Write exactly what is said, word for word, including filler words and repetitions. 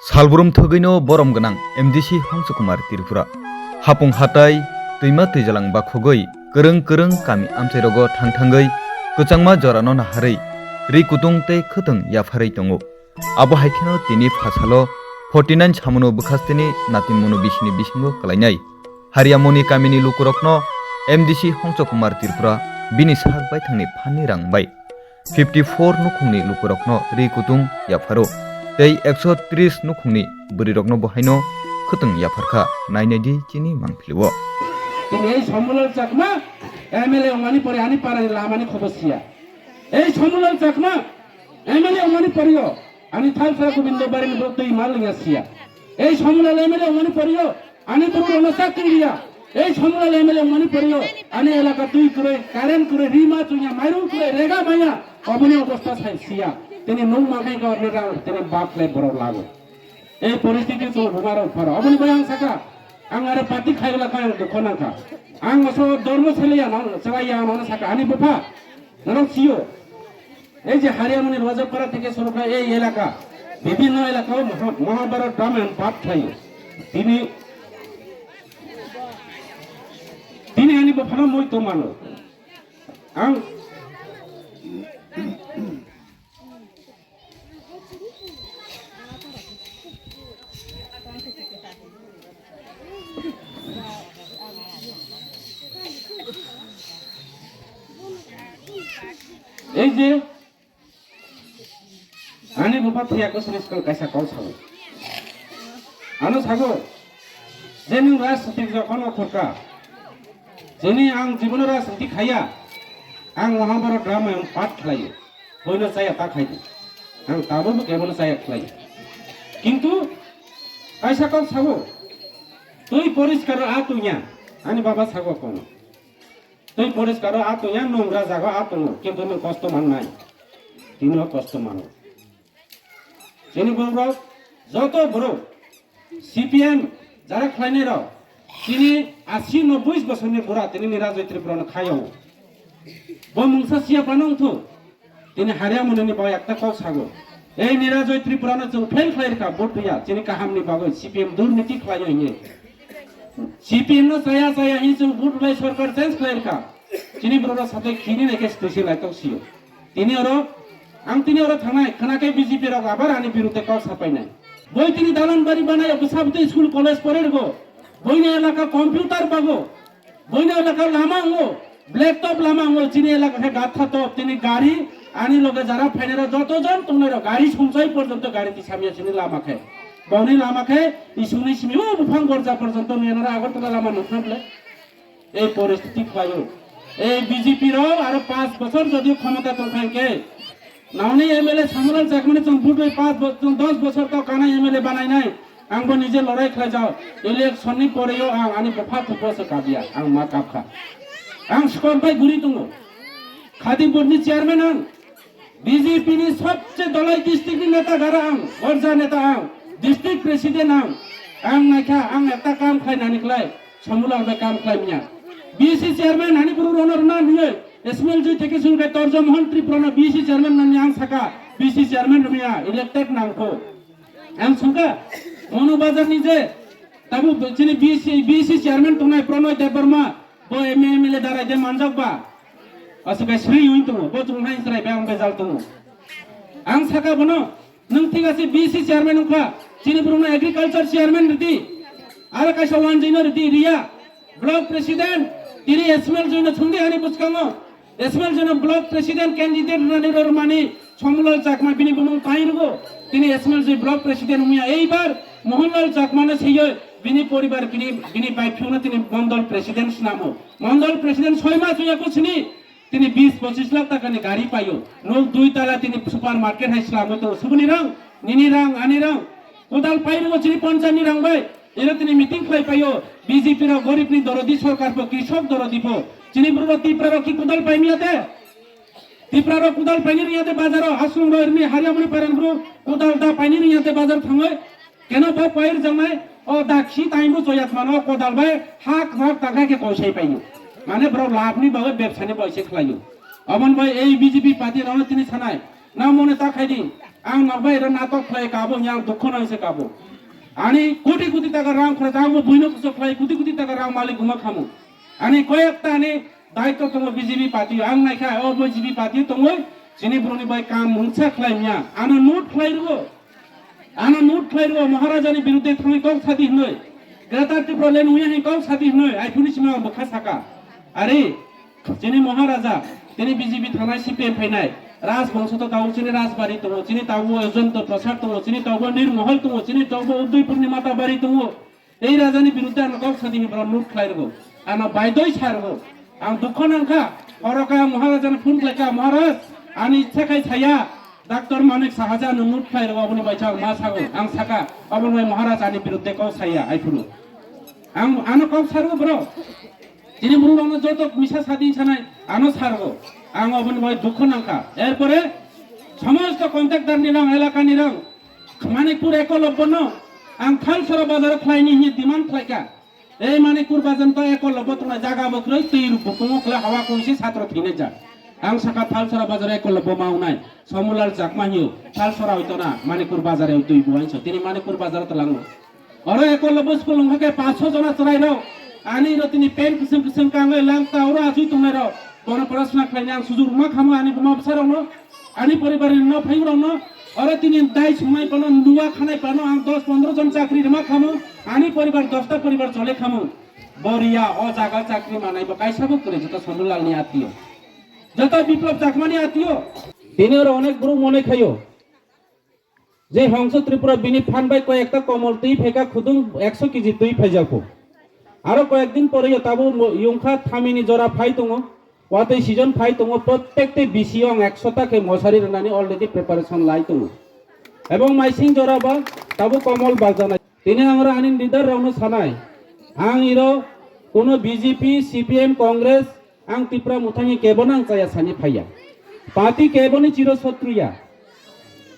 Salbrum thwgwino borom gwnang M D C Hongsokumar Tripura. Hapung hatai, twima twijalang bakhogwi, kwrwng kwrwng kami amchairogo thang thangwi, kwchangma jorano naharwi, ri kutung tei khwtwng yapharwi tongo. Abo hai kheno tini phasalo forty nine samono bwkhasteni natimungno bisini bisingo kwlainai. Hariamoni kamini lukurokno M D C Hongsokumar Tripura bini sak baithangni phanni rang bai fifty four nukhungni lukurokno ri kutung yapharo tei ekso tris nukhungni bwrwirokno bo haino khwtwng yapharkha. Nainai di chini mangpilio. Tini ei Somulal Chakma M L A wngmani pore ani parani lamani khobo siya. Ei Somulal Chakma M L A wngmani porio ani Thalsara Gobindo Barini bo twi mal wngya siya. Ei Somulal M L A wngmani porio ani borok rwna chakri riya. Ei Somulal M L A wngmani porio ani elaka twi kwrwi, current kwrwi, rima chwngya, mairung kwrwi, rega maya, oboni obostha sai siya. Tini nung mankhai ka obni rang tini bak le borok lago. Ei poristiti chwng buma rok pharo. Oboni bai ang saka, ang are party khaigla kha ang dukho nangkha. Ang oso dormo sele ya nang, chwrai ya nang saka ani bupha. Norok sio. Ei je Hariamoni Rajapara theke suru kha ei elaka, bibhinno elaka o Maha-, Mahabharat Ramayan pat khlaio. Tini, tini ani buphano moi tongmano. Ang Ei je ani bupha thwiya kwswrwi swkang kaisa kok sago. Ano sago je nwng rajniti jokhon okhorkha, jeni ang jibono rajniti khaiya, ang Mahabharat Ramayan pat khlaio. Boino chaya ta khaidi. Ang tabukbo kebono chaya khlai. Kintu kaisa kok sago, twi poriskaro a tungya. Ani baba sago kono. Twi poriskaro a tungya, nungra jaga a tungo. Kintu nwng kosto mannai. Tini o kosto mano. Chini borok, joto borok, C P M jara khlainai rok, chini asi nobboi bosorni bura tini Nirajoy Tripura no khayo. Bo mungsa siya phano wngthu. Tini Hariamoni ni bai ekta kok sago. Ei Nirajoy Tripura no chwng fail khlai rwkha vote rwya, chini kaham ni bagwi C P M durniti khlaio hinwi. C P M no chaya chaya hinwi chwng vote rwlai sorkar change khlai rwkha. Chini borok rok sathai khini nai khe twi se lai tok sio. Tini oro, ang tini oro thangnai, khwna khe B J P rok abar ani birudhe kok sapainai. Boi tini dalan bari banai, bwsa bwtwi school college pore rwgo. Boini elaka computer bago. Boini elaka lama wngo, black top lama wngo, chini elaka khe gatha top, tini gari, ani loge jara phainai rok joto jon tongnai rok, gari sumsai porjonto gari tisamya chini lama khe. Boni lama khe, isungni simi o buphang gorja porjonto nui nara Agartala lama nukna bwle. Ei poristiti khlaio. Ei B J P rok aro panch bochor jodi khomota tongkha hinkhe, naoni M L A Samulal Chakmani chwng budui panch bo-, chwng dos bochor tau kana M L A banainai. Ang bo nije lorai khlaijao. Election ni poreo ang ani bupha thupo se kabya. Ang ma kapkha. Ang skor bai guri tongo. Khadi board ni chairman ang. B J P ni sobse dolai district ni neta gara ang, gorja neta ang, district president ang. Ang naikha, ang ekta kam khlai nani khlai, Samulal bai kam khlai manya. B C chairman hani buru rono rwna niyoi, Ismail Jui theke suru khe Torjo Mohan Tripura no B C chairman nani ang saka, B C chairman rwmaya, elected nangkho. Ang sungkha, Monu Bazar ni je, tabu chini B C, B C chairman tongnai Pronoy Debbarma, bo M M L A darai de manjak ba. Aswk hai sri ui tongo, bo chwng hai srai bai ang bejal tongo. Ang saka bono, nwng thik ase B C chairman wngkha, chini borokno agriculture chairman ridi, aro kaisa wanjwino ridi, riya, block president, tini Ismail Joino thungdi ani bwskango, Ismail Joino block president candidate rwnani rwrwmani Somulal Chakma bini bumung pai rwgo, tini Ismail Joi block president wngya, eibar Mohanlal Chakmano seiyo bini poribar bini, bini bai phiuno tini mondol president snamo, mondol president soi mas wngya kusini, tini bis pochis lakh taka ni gari paio. Nok dui tala tini supermarket hai slamwi tongo. Subuni rang, nini rang, ani rang. Kodal pai rwgo chini ponchani rang bai. Ino tini meeting khlai paio. B J P rok gorib ni dorodi, sorkar pho, krishok dorodi pho. Chini bwrwi Tipra rok ki kodal pai miya te? Tipra rok kodal paini riya te bazar o. Aswng rok ni Hariamoni paran bru kodal da paini riya te bazar thangwi. Keno bo koir jangnai, o dakhi taimbo joyat mano kodal bai hak hak takha khe koisai paio. Mane borok labh ni bagwi bebsa ni bai se khlaio. Aboni bai ei B J P party rok tini sanai, na mone ta khaidi, Ang nokbai ro natok khlai kabo, yang dukho nang se kabo. Ani koti koti taka rang khorok, ang bo buino kuso khlai koti koti taka rang malik uma khamu. Ani koyek ta ani daityo tongo B J P party, ang naikha o B J P party tongoi, chini boroni bai kam mungsa khlai mya. Ano note khlai rwo. Ano note khlai rwo, Maharaja ni birudde thangwi kok sadi hnoi. Greater Tripura Land uya hin kok sadi hnoi, ai phuni sima bokha saka. Ari, chini Maharaja, chini B J P thangnai C P M phainai. Raj bongso to tau chini Rajbari tongo, chini tau Ojento Prasad tongo, chini tau Nirmohol tongo, chini tau Udaipur ni Matabari tongo. Ei raja ni birudde ano kok sadi hin bro note khlai rwo. Ano baidoi sa rwo. Ang dukho nangkha, oro kha Maharaja no phone khlaikha, "Maharaj, ani ichha khai saya, Doctor Manik Sahaja no note khlai rwo, aboni bai ang ma sago." Ang saka, "Aboni bai Maharaj ani birudde kok saya," ai phuru. Ang ano kok sa rwo bro. Chini borok ano joto misa sadi sanai, ano sa rwo. Ang aboni bai dukho nangkha. Erpore somosto contractor ni rang, elaka ni rang, Manikpur Ekolobbo no ang Thalsora bazar khlaini hinwi demand khlaikha. Ei Manikpur bazar to Ekolobbo tongna jaga bo kwrwi, twi rok bo tongo khlai, hawa kungsi satro thwinai jak. Ang saka Thalsora bazar Ekolobbo maunai, Somulal Chakma hiyo, Thalsora hoito na, Manikpur bazar o twi bo anso, tini Manikpur bazar to lango. Oro Ekolobbo school wngkha khe paanch sho jona chwrai rok, ani ro tini pant kwchwng kwchwng kangwi lang ta oro achui tongnai rok, bono porasona khlaina ang sujur ma khamu ani buma bwsa rokno. Ani poribar ni no phai rok no, oro tini dai sungnai pano, luwa khanai pano, ang dos pondro jon chakri rima khamu, ani poribar dosta poribar chole khamu. Boria o jaga chakri manai bo kaisa bo kwrwi, joto Somulal ni atio, joto Biplab Chakma ni atio. Tini oro onek borok mone khayo je Hongso Tripura bini phan bai koi ekta komol twi phaikha, khudung ekso kg twi phaijakho. Aro koyek din pore yo tabuk mo-, yungkha thamini jora phai tongo. Watwi season phai tongo, prottek tei bisi o ang ekso ta khe mosari rwnani already preparation lai tongo. Ebong maising jora ba tabuk komol bakjanai. Tini ang oro ani leader rokno sanai, ang iro kuno B J P, C P M, Congress, ang Tipra Mothani kebono ang chaya sani phaiya. Party keboni chiro sotru ya.